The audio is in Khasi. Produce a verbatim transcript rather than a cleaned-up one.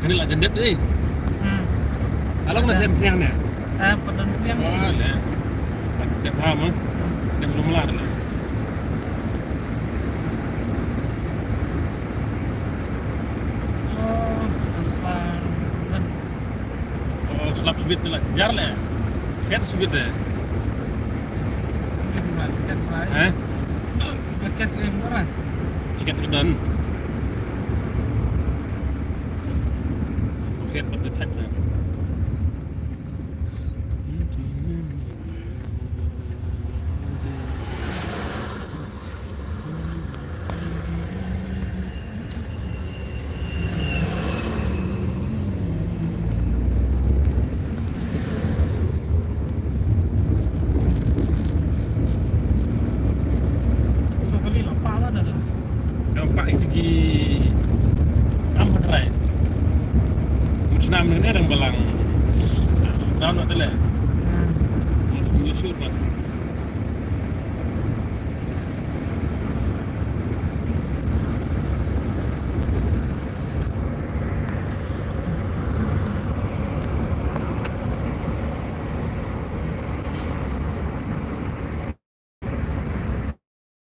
Kane la jan dep dei. Hmm. Along na tem piang ne. Ah, padon piang. Ah, le. Dep ha ma. Dep lum lar le. Oh, aslan. Oh, slap sibit la jar le. Khet sibit de. Khet. Eh? Khet ni murah. Tiket kedan. Tiket pada tak dah. Sa kali la pa la da. Nampak itu ki am patrai. Senam ni dang balang. Dah nak tele. Hmm. Menyusur kan.